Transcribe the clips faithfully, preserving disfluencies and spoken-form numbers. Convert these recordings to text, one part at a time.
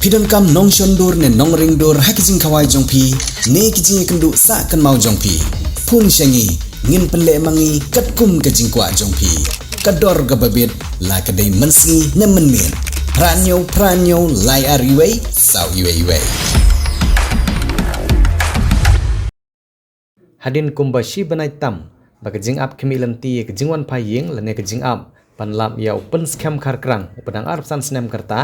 Phi donkam nongshon dur ne nongring dur ha ki jingkhawai jong phi ne ki jingïakynduh sah kynmaw jong phi? Phone sha ngi, ngin pynleh ma ngi katkum ka jingkwah jong phi. Ka dor kaba bit, la ka dei mynsngi ne mynmiet. Phra hynñiew phra hynñiew lai ar wei saw wei wei. Hadien kumba shi bnai tam ba ka jingap khmih lynti ïa ka jingwan phai ïing lane ka jingap ban lap ïa u Pynskhem Kharkrang uba dang arphew san snem ka rta,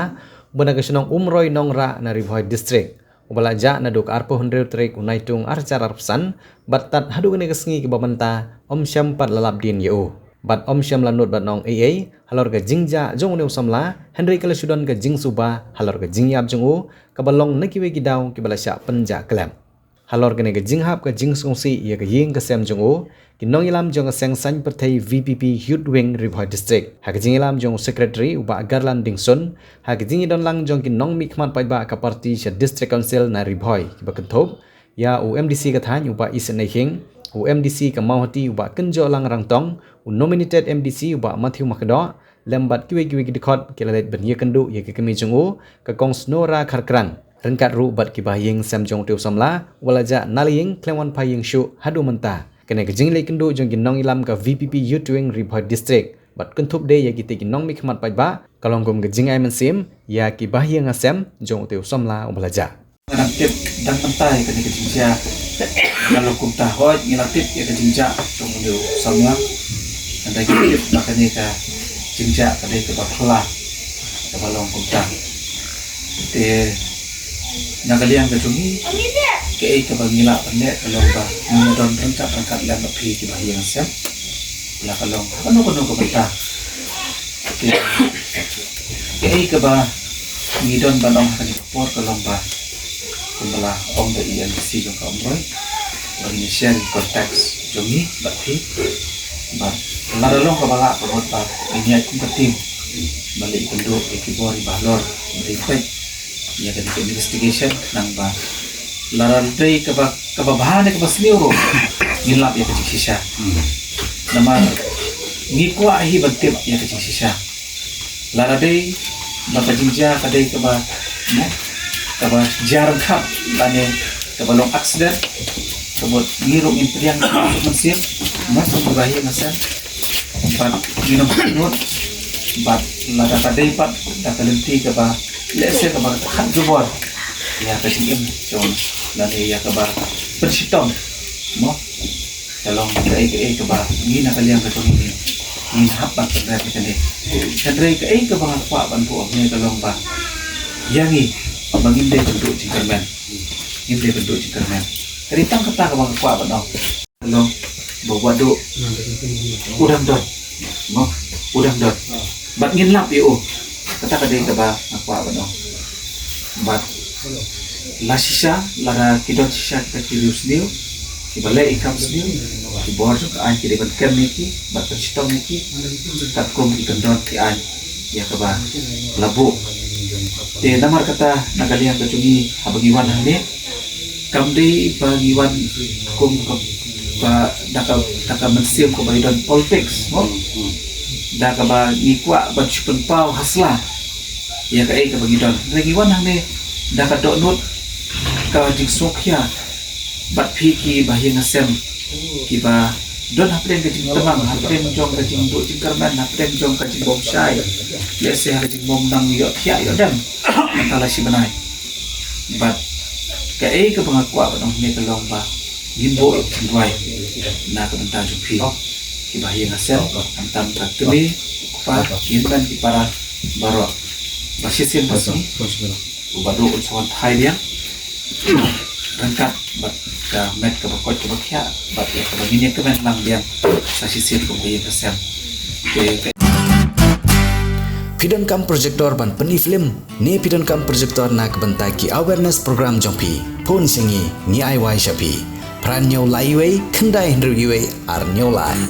uba na ka shnong Umroi Nongrah na Ri Bhoi District, uba la jah naduh ka arphew hynriew tarik u Naitung arhajar arphew san bad tad haduh kane ka sngi kaba mynta ym shym pat la lap dien ïa u bad ym shym la nud ban ong ei ei halor ka jingjah jong une u samla, hynrei ka la shu don ka jingsuba halor ka jingïap jong u, kaba long na kiwei ki daw kiba la shah pynjah klep. Halor kane ka jinghap ka jingsngewsih ïa ka ïing ka sem jong u, ki nongïalam jong ka seng saiñ pyrthei V P P Youth Wing Ri Bhoi District, ha ka jingïalam jong u Secretary u Bah Garland Dingson, ha ka jingïadon lang jong ki nongmihkhmat paidbah ka party sha District Council na Ri Bhoi, kiba kynthup ïa u M D C ka thaiñ u Bah Isynei Hinge, u M D C ka Mawhati u Bah Kynjohlang Rangtong, u nominated M D C u Bah Matthew Makdoh, lem bad kiwei kiwei ki dkhot, ki la leit ban ïakynduh ïa ka kmie jong u, ka Kong Snora Kharkrang, ryngkat ruh bad ki bahaïing sem jong utei u samla uba la jah na la ïing khlem wan phai ïing shuh haduh mynta. Kane ka jingleit kynduh jong ki nongïalam ka V P P Youth Wing Ri Bhoi District bad kynthup de ïa kitei ki nongmihkhmat paidbah, ka long kum ka jingai mynsiem ïa ki bahaïing hasem jong utei u samla uba la jah. Nga dang tip dang mynta ïa kane ka jingjia. Nga long kumta, hooid, ngi la tip ïa ka jingjia jong une u samla. Hynrei ngi tip ba kane ka jingjia ka dei kaba phylla, kaba long kumta. Te na ka liang ka jong ngi, kaei kaba ngi lah ban leh ka long ba ngi don ryngkat ryngkat lem bad phi ki bahaïing hasem, la ka long ha kano kano ka bynta. Te kaei kaba ngi don ban ong ha kane ka por ka long ba, kumba la ong da i M D C jong ka Umroi, ba ngin ïa share ïa ki contacts jong ngi bad phi. Bad lada long kaba lah ka mut ba ngin ïaid kum ka team ban leit kynduh ïa ki bor, ïa ki bor ba halor, ban leit peit ïa kane ka investigation, khnang ba lada dei kaba, kaba bha ne kaba sniew ruh, ngin lap ïa ka jingshisha. Namar ngi kwah hi ban tip ïa ka jingshisha. Lada dei ba ka jingjia ka dei kaba, mo, kaba jia ryngkat lane kaba long accident, ka mut ngi ruh ngin pdiang mynsiem, mo, kum ki bahaïing hasem. Bad ngin ym sngewthuh, bad lada ka dei pat da ka lynti kaba, lehse kaba khat jubor ïa ka jingim jong, lane ïa kaba pynshitom, mo. Ka long kaei kaei kaba ngi na ka liang ka jong ngi ngin hap ban pynrem ïa kane. Hynrei kaei kaba nga kwah ban buh hangne ka long ba ïa ngi, ba ngim dei ban duh jingkyrmen. Ngim dei ban duh jingkyrmen. Ka dei tang kata kaba nga kwah ban ong. Long ba wat duh, u dang don. Mo, u dang don. Bad ngin lap ïa u. Kata ka dei kaba nga kwah ban ong. Bad la shisha, lada ki don shisha kita ki riewsniew, kiba leh ïa ki kam sniew, ki bor jong ka aiñ ki dei ban kem ïa ki bad pynshitom ïa ki, katkum ki kyndon ki aiñ ïa kaba la buh. Te namar kata na ka liang ka jong ngi haba ngi wan hangne, kam dei ba ngi wan kum ka, ba da ka, da ka mynsiem kaba ngi don politics, mo? Da kaba ngi kwah ban shu pynpaw hasla ïa kaei kaba ngi don. Hynrei ngi wan hangne da ka dohnud ka jingsngewkhia bad phi ki bahaïing hasem kiba don hapdeng ka jingtymmen, hapdeng jong ka jingduh jingkyrmen, hapdeng jong ka jingbymshai, lehse ha ka jingbym nang ïohthiah ïohdem mynta la shi bnai. Bad kaei kaba nga kwah ban ong hangne ka long ba ngin buh ïa ka jingduwai na ka bynta jong phi ki bahaïing hasem, khamtam ka kmie, u kpa, ki hynmen ki para baroh, ba shisien ba sngi u Bah Duh un sa wan phai biang ryngkat bad ka met kaba koit kaba khiah bad ïa kaba ngin ïa kmen lang biang sa shisien kum ka ïing ka sem. Te ka Phi donkam projector ban pyni film ne phi donkam projector na ka bynta ki awareness program jong phi? Phone sha ngi, ngi ai wai sha phi. Phra hynñiew lai wei, khyndai hynriew wei, ar hynñiew lai.